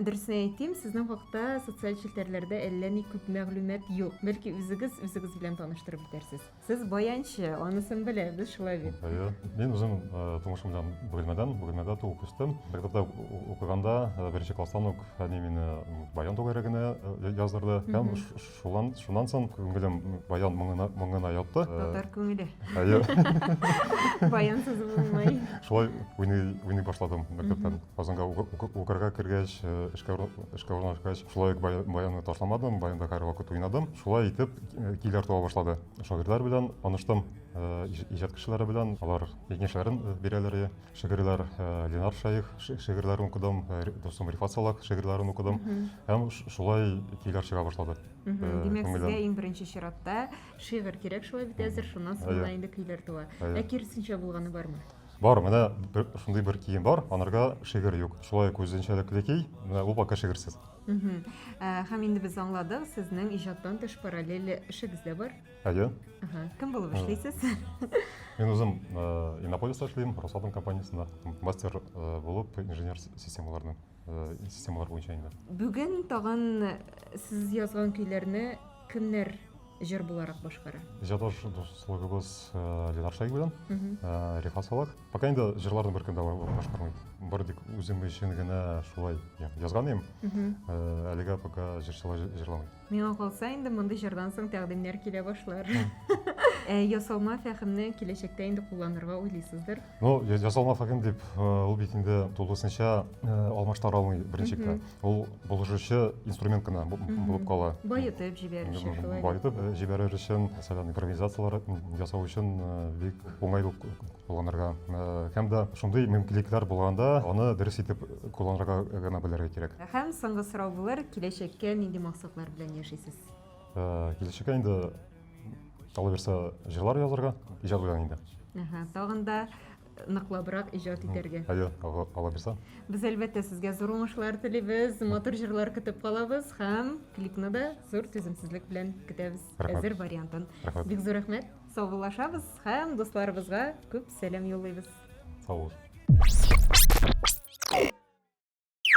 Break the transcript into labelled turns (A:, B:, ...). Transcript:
A: дөресен әйтим, сезнең хакта социаль челтәрләрдә әллә ни күп мәгълүмат юк. Бәлки үзегез үзегез белән таныштырып үтәрсез. Сез баянчы, анысын беләбез, шулай бит?
B: Әйе. Мин үзем тумышым белән Бөгелмәдән, Бөгелмәдә туып үстем. Мәктәптә укыганда, беренче класстан ук әни мине баян түгәрәгенә яздырды. Һәм шуннан, шуннан соң күңелем баян моңына, моңына ятты.
A: Татар күңеле.
B: Әйе.
A: Баянсыз булмый.
B: Шулай уйный, уйный башладым мәктәптән. Казанга укырга кергәч, эшкә, эшкә урнашкач, шулай ук баянны ташламадым, баянда һәрвакыт уйнадым. Шулай итеп, көйләр туа башлады. Шагыйрьләр белән таныштым, иҗат кешеләре белән. Алар киңәшләрен бирәләр, шигырьләр. Ленар Шәех шигырьләрен укыдым, дустым Рифат Салах шигырьләрен укыдым. Һәм шулай көйләр чыга башлады.
A: Димәк, сезгә иң беренче чиратта шигырь кирәк шулай бит әзер, шуннан соң гына инде көйләр туа. Ә киресенчә булганы бармы?
B: Бар, менә бер, шундый бер кием бар, анарга шигырь юк. Шулай ук үзенчәлекле кий, менә ул пока шигырьсез.
A: Һәм инде без аңладык, сезнең иҗаттан тыш параллель эшегез дә бар.
B: Әйе.
A: Кем булып эшлисез?
B: Мин үзем Иннополиста эшлим, Росатом компаниясендә мастер булып, инженер системаларның системалар буенча инде.
A: Бүген тагын сез язган көйләрне кемнәр җыр буларак башкара?
B: Иҗатдаш дуслыгыбыз Ленар Шәех белән, Рифат Салах. Пока инде җырларны беркем дә башкармый. Бары тик үзем өчен генә шулай язган идем. Әлегә пока җырчылар җырламый.
A: Миңа калса инде мондый җырдан соң тәкъдимнәр килә башлар. Ә ясалма фәһемне киләчәктә инде кулланырга уйлыйсыздыр?
B: Ну, ясалма фәһем дип, ул бит инде тулысынча алмаштыра алмый беренчелектә. Ул булышучы инструмент кына булып кала.
A: Баетып җибәрер өчен шулай.
B: Баетып җибәрер өчен, мәсәлән, импровизацияләр ясау өчен бик уңайлы кулланырга. Һәм дә шундый мөмкинлекләр булганда, аны дөрес итеп кулланырга гына белергә кирәк.
A: Һәм соңгы сорау булыр, киләчәккә нинди максатлар белән яшисез?
B: Киләчәккә инде Алла бирсә, җырлар язарга, иҗат белән инде.
A: Әһә, тагын да ныклабрак иҗат итәргә.
B: Әйе, Алла бирсә.
A: Без әлбәттә сезгә зур уңышлар телибез, матур җырлар көтеп калабыз һәм клипны да зур түземсезлек белән көтәбез. Әзер вариантын.
B: Рәхмәт.
A: Бик зур рәхмәт. Саубуллашабыз һәм дусларыбызга күп сәлам юллыйбыз.
B: Сау булыгыз.